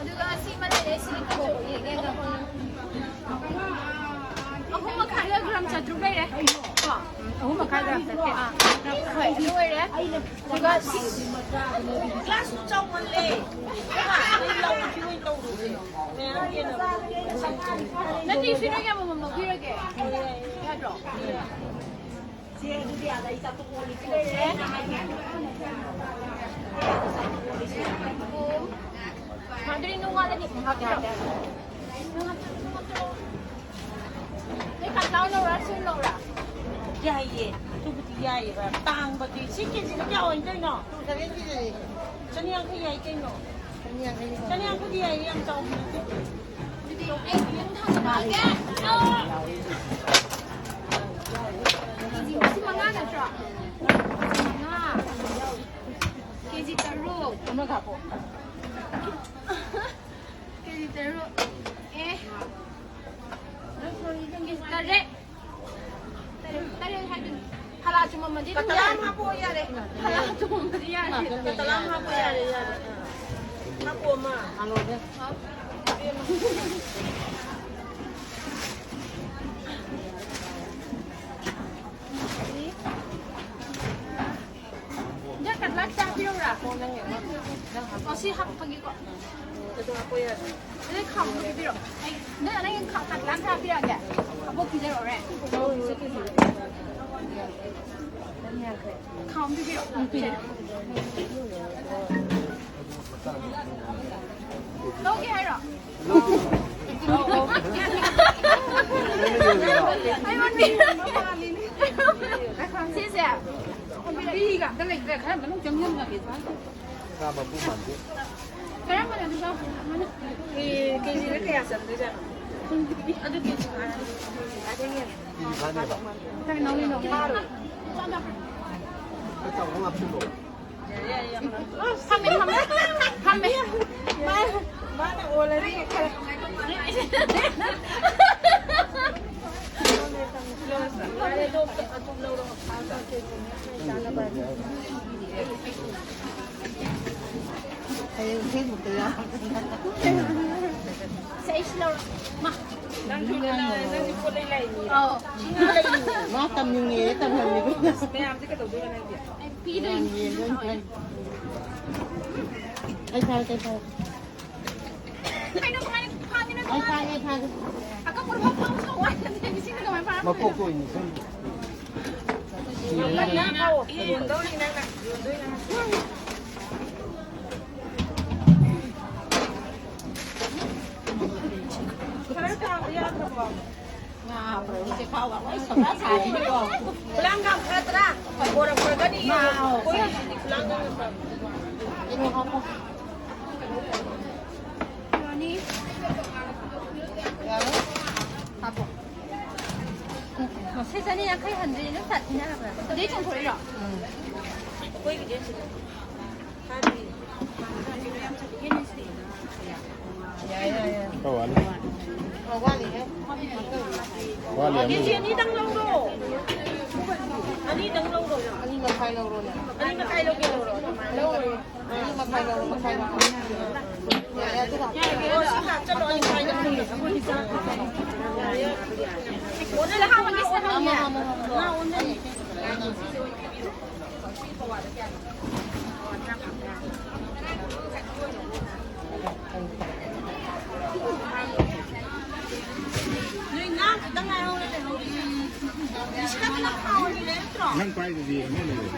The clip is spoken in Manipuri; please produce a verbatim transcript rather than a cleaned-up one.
ꯑꯗꯨꯒ ꯁꯤ ꯑꯃ ꯂꯩꯔꯦ, ꯁꯤꯗꯤ ꯀꯩꯅꯣ ꯌꯦꯡꯒꯦ꯫ ꯑꯍꯨꯝ ꯃꯈꯥꯏꯗ ꯒ꯭ꯔꯥꯝ ꯆꯥꯇ꯭ꯔꯨꯛ ꯂꯩꯔꯦ꯫ ꯀꯣ? ꯑꯍꯨꯝ ꯃꯈꯥꯏ ꯒ꯭ꯔꯥꯝ ꯆꯥꯇ꯭ꯔꯨꯛ꯫ ꯑꯥ, ꯍꯣꯏ, ꯑꯗꯨ ꯑꯣꯏꯔꯦ꯫ ꯑꯗꯨꯒ ꯁꯤ ꯒ꯭ꯂꯥꯁ ꯆꯥꯎꯃꯜꯂꯦ꯫ ꯂꯧꯔꯁꯤ ꯑꯣꯏꯅ ꯇꯧꯔꯁꯦ꯫ ꯃꯌꯥꯝ ꯌꯦꯟꯅꯕꯗꯣ꯫ ꯅꯠꯇꯦ, ꯁꯤ ꯅꯣꯏꯒꯤ ꯑꯃꯃꯝ ꯂꯧꯕꯤꯔꯒꯦ꯫ ꯌꯥꯗ꯭ꯔꯣ? ꯆꯦ, ꯑꯗꯨꯗꯤ ꯑꯥꯗ ꯑꯩ ꯆꯥꯛꯇꯣ ꯀꯣꯜꯂꯤꯁꯤ ꯂꯩꯔꯦ꯫ ꯃꯥꯗꯨꯔꯤ, ꯅꯨꯡꯉꯥꯜꯂꯅꯤ꯫ ꯉꯥꯏꯍꯥꯛ ꯌꯥꯗꯦ꯫ ꯅꯣꯏ ꯀꯥꯡꯇꯥꯎ ꯂꯧꯔꯥ, ꯁꯨ ꯂꯧꯔꯥ? ꯌꯥꯏꯌꯦ, ꯑꯗꯨꯕꯨꯗꯤ ꯌꯥꯏꯌꯦꯕ꯫ ꯇꯥꯡꯕꯗꯤ ꯁꯤ ꯀꯦꯖꯤꯗ ꯀꯌꯥ ꯑꯣꯏꯗꯣꯏꯅꯣ? ꯆꯅꯤꯌꯥꯡꯈꯩ ꯌꯥꯏ ꯀꯩꯅꯣ꯫ ꯆꯅꯤꯌꯥꯡꯈꯩꯗꯤ ꯌꯥꯏꯌꯦ, ꯌꯥꯝ ꯆꯥꯎꯕ ꯅꯠꯇꯦ꯫ ꯑꯗꯨꯗꯤ ꯑꯩ ꯑꯗꯨꯝ ꯊꯝꯃꯒꯦ꯫ ꯀꯦꯖꯤ ꯃꯁꯤꯡ ꯃꯉꯥ ꯅꯠꯇ꯭ꯔꯣ? ꯃꯉꯥ꯫ ꯀꯦꯖꯤ ꯇꯔꯨꯛ꯫ ꯑꯃꯒ ꯍꯥꯞꯄꯣ꯫ ꯀꯦꯖꯤ ꯇꯔꯨꯛ꯫ ꯑꯦ꯫ ꯀꯦꯖꯤ ꯇꯔꯦꯠ꯫ ꯇꯔꯦꯠ, ꯇꯔꯦꯠ ꯍꯥꯏꯗꯨꯅꯤ꯫ ꯐꯂꯥ ꯆꯨꯝꯃꯝꯃꯗꯤ ꯑꯗꯨꯝ ꯀꯇꯂꯥ ꯌꯥꯔꯦ꯫ ꯑꯃ ꯍꯥꯞꯄꯛꯑꯣ ꯌꯥꯔꯦ꯫ ꯐꯂꯥ ꯆꯨꯝꯃꯝꯃꯗꯤ ꯌꯥꯔꯦ꯫ ꯀꯇꯂꯥ ꯑꯃ ꯍꯥꯞꯄꯣ ꯌꯥꯔꯦ, ꯌꯥꯔꯦ꯫ ꯍꯥꯞꯄꯣ ꯑꯃ꯫ ꯍꯥꯎ꯫ ꯅꯪ ꯀꯇꯂꯥ ꯈꯤꯇ ꯍꯥꯞꯄꯤꯔꯛꯎꯔꯥ? ꯑꯣ, ꯁꯤ ꯍꯥꯞꯄꯒꯦꯀꯣ꯫ ꯑꯗꯨ ꯍꯥꯞꯄꯣ ꯌꯥꯔꯦ꯫ ꯑꯗꯨꯗꯤ ꯈꯥꯎꯗꯣ ꯄꯤꯕꯤꯔꯛꯑꯣ꯫ ꯑꯩ, ꯅꯪ, ꯅꯪꯒꯤ ꯈꯥ-, ꯀꯇꯂꯥ ꯈꯔ ꯍꯥꯞꯄꯤꯔꯛꯑꯒꯦ꯫ ꯑꯕꯣꯛ ꯄꯤꯖꯔꯛꯑꯣꯔꯦ꯫ ꯈꯥꯎ ꯑꯃ ꯄꯤꯕꯤꯔꯛꯑꯣ꯫ ꯂꯧꯒꯦ ꯍꯥꯏꯔꯣ? ꯑꯩꯉꯣꯟꯗ ꯁꯤꯁꯦ꯫ ꯀꯣꯝꯕꯤꯒ ꯑꯝꯇ ꯂꯩꯇ꯭ꯔꯦ꯫ ꯈꯔ ꯃꯅꯨꯡ ꯆꯪꯁꯤꯟꯈ꯭ꯔꯒꯦ꯫ ꯀꯔꯝꯕꯅꯣ ꯑꯗꯨꯒ? ꯑꯦ, ꯀꯦꯖꯤꯗ ꯀꯌꯥ ꯆꯟꯗꯣꯏꯖꯥꯠꯅꯣ? ꯑꯗꯨ ꯀꯦꯖꯤ ꯃꯉꯥ꯫ ꯀꯦꯖꯤ ꯐꯥꯅꯦꯕ? ꯅꯧꯔꯤ, ꯅꯧꯔꯤ꯫ ꯈꯔ ꯆꯥꯎꯕ ꯑꯃ ꯍꯥꯞꯆꯤꯜꯂꯣ꯫ ꯐꯝꯃꯦ, ꯐꯝꯃꯦ꯫ ꯐꯝꯃꯦ꯫ ꯃꯥꯅ ꯑꯣꯜꯂꯗꯤ ꯈꯔ ꯍꯌꯦꯡ ꯐꯦꯁꯕꯨꯛꯇ ꯌꯥꯎ꯫ ꯁꯦ, ꯑꯩꯁꯨ ꯂꯧꯔꯣ꯫ ꯃꯥ꯫ ꯅꯪꯁꯨ ꯂꯩ-, ꯅꯪꯗꯤ ꯄꯣꯠ ꯂꯩ ꯂꯥꯛꯏꯅꯤ꯫ ꯑꯧ꯫ ꯃꯥ ꯇꯝꯅꯤꯡꯉꯦ, ꯇꯝꯍꯜꯂꯤꯕ꯫ ꯃꯌꯥꯝꯁꯦ ꯀꯩꯗꯧꯗꯣꯏꯕ ꯅꯪꯗꯤ? ꯑꯩ ꯄꯤꯗꯣꯏꯅꯤ꯫ ꯑꯩ ꯐꯥꯔꯦ, ꯑꯩ ꯐꯥꯔꯦ꯫ ꯀꯩꯅꯣ ꯀꯃꯥꯏꯅ ꯐꯥꯒꯦꯅꯣ? ꯑꯩ ꯐꯥꯒꯦ, ꯑꯩ ꯐꯥꯒꯦ꯫ ꯑꯀꯛꯄꯗ ꯐꯥꯎ ꯐꯥꯎ ꯁꯥꯎ ꯍꯥꯏꯗꯅ ꯃꯤꯁꯤꯡꯅ ꯀꯃꯥꯏꯅ ꯐꯥꯔꯛꯇꯣꯏꯅꯣ? ꯃꯀꯣꯛꯇꯣ ꯑꯣꯏꯅ ꯁꯨꯝ ꯅꯪꯅ ꯐꯥꯎ꯫ ꯌꯣꯟꯗꯧꯔꯤ ꯅꯪꯅ꯫ ꯌꯣꯟꯗꯣꯏ ꯅꯪꯅ꯫ ꯈꯔ ꯇꯥꯕ ꯌꯥꯗ꯭ꯔꯕꯣ? ꯉꯥ ꯐꯥꯎꯕꯁꯦ ꯐꯥꯎꯕ ꯂꯣꯏ ꯁꯣꯗꯥ ꯁꯥꯔꯤꯅꯤꯀꯣ꯫ ꯄꯨꯂꯥꯡꯒꯥꯝ ꯈꯔ ꯇꯔꯥ꯫ ꯕꯣꯔꯥ ꯄꯨꯔꯛꯀꯅꯤ꯫ ꯉꯥ, ꯑꯩꯈꯣꯏ ꯍꯧꯖꯤꯛꯇꯤ ꯄꯨꯂꯥꯡꯒꯥꯝ ꯈꯔ꯫ ꯀꯩꯅꯣ ꯍꯥꯞꯄꯣ꯫ ꯌꯥꯅꯤ꯫ ꯌꯥꯔꯦ꯫ ꯍꯥꯞꯄꯣ꯫ ꯁꯦ ꯆꯅꯤ ꯌꯥꯡꯈꯩ ꯍꯟꯗꯣꯏꯅꯦ, ꯑꯗꯨꯝ ꯁꯥꯊꯤꯅ ꯍꯥꯏꯕ꯫ ꯑꯗꯩ ꯆꯣꯡꯊꯣꯛꯏꯔꯣ? ꯎꯝ꯫ ꯑꯩꯈꯣꯏꯒꯤꯗꯤ ꯑꯁꯤꯗ꯫ ꯌꯥꯏ, ꯌꯥꯏ, ꯌꯥꯏ꯫ ꯈꯔ ꯋꯥꯠꯂꯤ꯫ ꯑꯣ, ꯋꯥꯠꯂꯤꯍꯦ꯫ ꯋꯥꯠꯂꯤ ꯑꯃ꯫ ꯀꯦꯖꯤ ꯑꯅꯤꯗꯪ ꯂꯧꯔꯣ꯫ ꯑꯅꯤꯗꯪ ꯂꯧꯔꯣ꯫ ꯑꯅꯤ ꯃꯈꯥꯏ ꯂꯧꯔꯣꯅꯦ꯫ ꯑꯅꯤ ꯃꯈꯥꯏ ꯂꯧꯒꯦ ꯂꯧꯔꯣ꯫ ꯑꯗꯨꯃꯥꯏꯅ ꯂꯧꯔꯣ꯫ ꯑꯅꯤ ꯃꯈꯥꯏ ꯂꯧꯔꯣ, ꯃꯈꯥꯏ ꯂꯧꯔꯣ꯫ ꯌꯥꯔꯦ, ꯑꯗꯨꯒ꯫ ꯌꯥꯔꯦ, ꯑꯣ, ꯁꯤ ꯍꯥꯞꯆꯜꯂꯣ, ꯑꯅꯤ ꯃꯈꯥꯏꯗ ꯄꯨꯔꯦ꯫ ꯑꯣꯟꯅ ꯂꯍꯥꯎ ꯑꯅꯤ ꯁꯥꯍꯜꯂꯦ꯫ ꯍꯥꯞꯄꯣ, ꯍꯥꯞꯄꯣ, ꯍꯥꯞꯄꯣ꯫ ꯉꯥ ꯑꯣꯟꯅꯅꯤ꯫ ꯅꯣꯏ ꯉꯥ ꯈꯛꯇ ꯉꯥꯏꯍꯧꯔꯦ ꯂꯩꯍꯧꯔꯤꯁꯦ꯫ ꯏꯁꯤꯡ ꯑꯗꯨꯅ ꯍꯥꯎꯔꯤꯅꯦ ꯅꯠꯇ꯭ꯔꯣ? ꯅꯪ ꯄꯥꯏꯗꯨꯗꯤ ꯑꯃ ꯂꯩꯔꯦ꯫